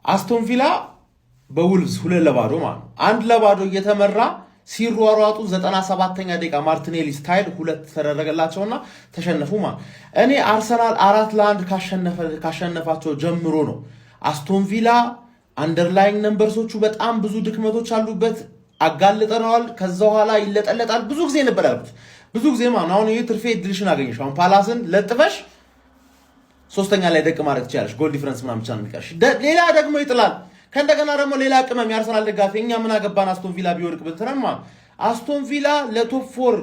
አስቶን ቪላ በውልቭስ 2-0 ማለት ነው። 1-0 እየተመራ ሲሯሯጡ 97ኛ ደቂቃ ማርቲኔሊ style ሁለት ተደረገላቸውና ተሸነፉ ማለት። እኔ አርሰናል 4-1 ካሸነፋቸው ጀምሮ ነው አስቶን ቪላ underlying numbers ኦቹ በጣም ብዙ ድክመቶች አሉበት፣ አጋልጠነዋል። ከዛ በኋላ ይለጠለጣል። ብዙ ጊዜ ነበር ያልኩት፣ ብዙ ጊዜ ማለት አሁን ይህ ትርፌ እድልሽን አገኘሽ። አሁን ፓላስን ለጥፈሽ ሶስተኛ ላይ ደቅ ማድረግ ትችላለሽ። Goal difference ምናምን ብቻ ነው የሚቀርሽ። ሌላ ደግሞ ይጥላል። ከእንደገና ደግሞ ሌላ ቅመም የአርሰናል ደጋፊ እኛ ምን አገባን አስቶን ቪላ ቢወድቅ ብትረማ፣ አስቶን ቪላ ለ top four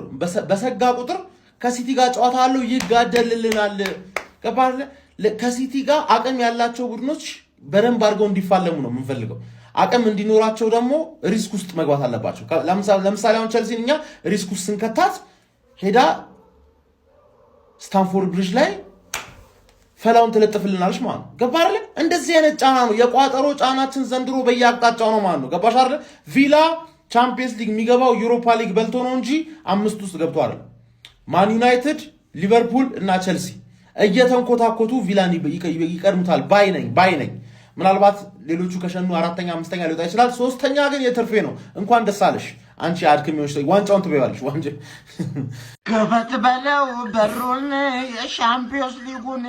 በሰጋ ቁጥር ከሲቲ ጋር ጨዋታ አለው፣ ይጋደልልናል። ገባህ? ከሲቲ ጋር አቅም ያላቸው ቡድኖች በደንብ አድርገው እንዲፋለሙ ነው የምንፈልገው። አቅም እንዲኖራቸው ደግሞ risk ውስጥ መግባት አለባቸው። ለምሳሌ አሁን ቸልሲን እኛ risk ውስጥ ስንከታት ሄዳ ስታንፎርድ ብሪጅ ላይ ፈላውን ትለጥፍልናለች ማለት ነው። ገባ አይደለ? እንደዚህ አይነት ጫና ነው የቋጠሮ ጫናችን ዘንድሮ በየአቅጣጫው ነው ማለት ነው። ገባሽ አይደለ? ቪላ ቻምፒየንስ ሊግ የሚገባው ዩሮፓ ሊግ በልቶ ነው እንጂ አምስት ውስጥ ገብቶ አይደለም። ማን ዩናይትድ፣ ሊቨርፑል እና ቸልሲ እየተንኮታኮቱ ቪላን ይቀድሙታል ባይ ነኝ፣ ባይ ነኝ። ምናልባት ሌሎቹ ከሸኑ አራተኛ አምስተኛ ሊወጣ ይችላል። ሶስተኛ ግን የትርፌ ነው። እንኳን ደስ አለሽ አንቺ አድክሜዎች፣ ዋንጫውን ትበያለሽ። ዋንጫ ክፈት በለው በሩን የሻምፒዮንስ ሊጉን፣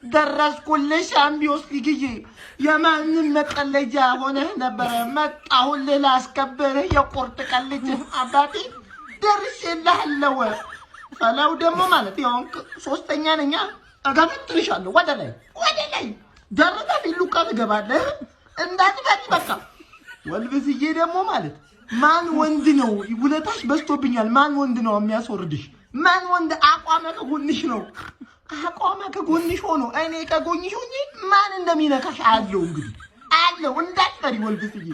ደረስኩልህ። ሻምፒዮንስ ሊግዬ የማንም መቀለጃ ሆነህ ነበረ። መጣሁልህ ላስከብርህ። የቁርጥ ቀን ልጅ አባቴ ደርሼልሃለሁ። ፈላው ደግሞ ማለት ያው ሶስተኛ ነኛ። እገፈትርሻለሁ ወደ ላይ ወደ ላይ ደርበህ ፊሉቃ ትገባለህ። እንዳትፈሪ በቃ። ወልብስዬ ደግሞ ማለት ማን ወንድ ነው? ውለታሽ በዝቶብኛል። ማን ወንድ ነው የሚያስወርድሽ? ማን ወንድ? አቋመ ከጎንሽ ነው። አቋመ ከጎንሽ ሆኖ እኔ ከጎንሽ ሆኜ ማን እንደሚነካሽ አለው። እንግዲህ አለው። እንዳትፈሪ ወልብስዬ፣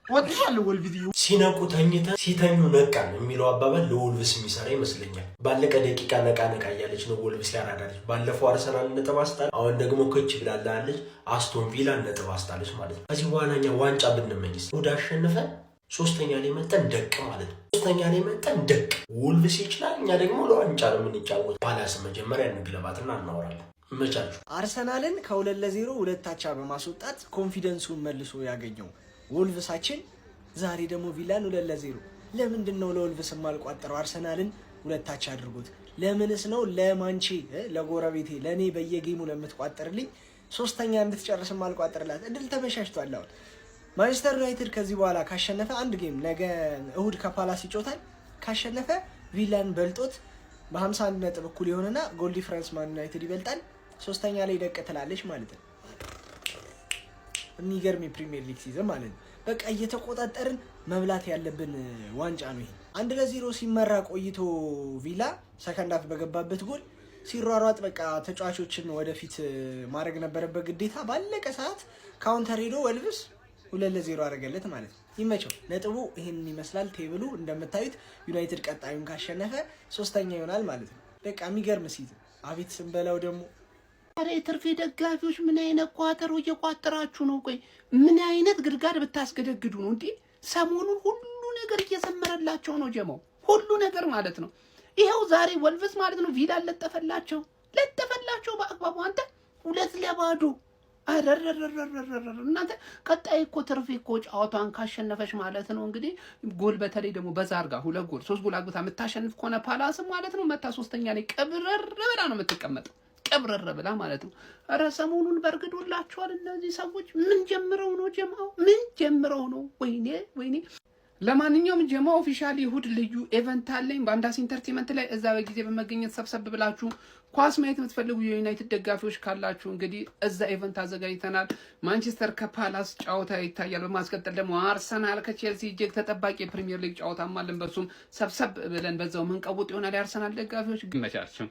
ወድሻለሁ ወልብስዬ። ሲነቁ ተኝተን ሲተኙ ነቃን የሚለው አባባል ለወልቭስ የሚሰራ ይመስለኛል። ባለቀ ደቂቃ ነቃ ነቃ እያለች ነው ወልቭስ ያራዳለች። ባለፈው አርሰናል ነጥብ አስጣል፣ አሁን ደግሞ ክች ብላላለች። አስቶን ቪላ ነጥብ አስጣለች ማለት ነው። ከዚህ በኋላ እኛ ዋንጫ ብንመኝስ ወደ አሸንፈን ሶስተኛ ላይ መጠን ደቅ ማለት ነው። ሶስተኛ ላይ መጠን ደቅ ወልቭስ ይችላል። እኛ ደግሞ ለዋንጫ ነው የምንጫወት። ፓላስ መጀመሪያ እንግለባትና እናወራለን። መቻችሁ። አርሰናልን ከ2-0 ሁለት አቻ በማስወጣት confidence ኡን መልሶ ያገኘው ወልቭሳችን ዛሬ ደግሞ ቪላን 2-0። ለምንድን ነው ለወልቭስ የማልቋጠረው? አርሰናልን ሁለት አቻ አድርጎት ለምንስ ነው ለማንቼ ለጎረቤቴ ለእኔ በየ game ኡ ለምትቋጠርልኝ ሶስተኛ እንድትጨርስ ማልቋጠርላት? እድል ተመሻሽቷል። አሁን ማንቸስተር ዩናይትድ ከዚህ በኋላ ካሸነፈ አንድ game ነገ እሁድ ከፓላስ ይጮታል። ካሸነፈ ቪላን በልጦት በ51 ነጥብ እኩል የሆነና goal difference ማን ዩናይትድ ይበልጣል። ሶስተኛ ላይ ደቅ ትላለች ማለት ነው። የሚገርም የፕሪሚየር ሊግ season ማለት ነው። በቃ እየተቆጣጠርን መብላት ያለብን ዋንጫ ነው ይሄ። 1-0 ሲመራ ቆይቶ ቪላ second half በገባበት ጎል ሲሯሯጥ በቃ ተጫዋቾችን ወደፊት ማድረግ ነበረበት ግዴታ። ባለቀ ሰዓት counter ሄዶ ወልቭስ 2-0 አደረገለት ማለት ነው። ይመቸው። ነጥቡ ይህንን ይመስላል። Table ኡ እንደምታዩት ዩናይትድ ቀጣዩን ካሸነፈ ሶስተኛ ይሆናል ማለት ነው። በቃ የሚገርም season። አቤት ስንበላው ደግሞ። ኧረ የትርፌ ደጋፊዎች ምን አይነት ቋጠሮ እየቋጠራችሁ ነው? ቆይ ምን አይነት ግድጋድ ብታስገደግዱ ነው እንዴ? ሰሞኑን ሁሉ ነገር እየዘመረላቸው ነው ጀማው፣ ሁሉ ነገር ማለት ነው። ይኸው ዛሬ ወልቭስ ማለት ነው ቪላ ለጠፈላቸው፣ ለጠፈላቸው በአግባቡ አንተ 2-0። እናንተ ቀጣይ እኮ ትርፌ እኮ ጨዋታዋን ካሸነፈች ማለት ነው እንግዲህ ጎል በተለይ ደግሞ በዛ አድርጋ ሁለት ጎል ሶስት ጎል አግብታ የምታሸንፍ ከሆነ ፓላስም ማለት ነው መታ ሶስተኛ ላይ ቅብረር ብላ ነው የምትቀመጠው። ቅብረር ብላ ማለት ነው። ኧረ ሰሞኑን በእርግዶላቸዋል እነዚህ ሰዎች። ምን ጀምረው ነው ጀማው? ምን ጀምረው ነው? ወይኔ ወይኔ። ለማንኛውም ጀማ officially እሁድ ልዩ event አለኝ በአንዳስ entertainment ላይ። እዛ በጊዜ በመገኘት ሰብሰብ ብላችሁ ኳስ ማየት የምትፈልጉ የዩናይትድ ደጋፊዎች ካላችሁ እንግዲህ እዛ event አዘጋጅተናል። ማንቸስተር ከፓላስ ጨዋታ ይታያል። በማስቀጠል ደግሞ አርሰናል ከቼልሲ እጅግ ተጠባቂ የፕሪሚየር ሊግ ጨዋታም አለን። በሱም ሰብሰብ ብለን በዛው ምንቀውጥ ይሆናል። የአርሰናል ደጋፊዎች ግመቻችሁ።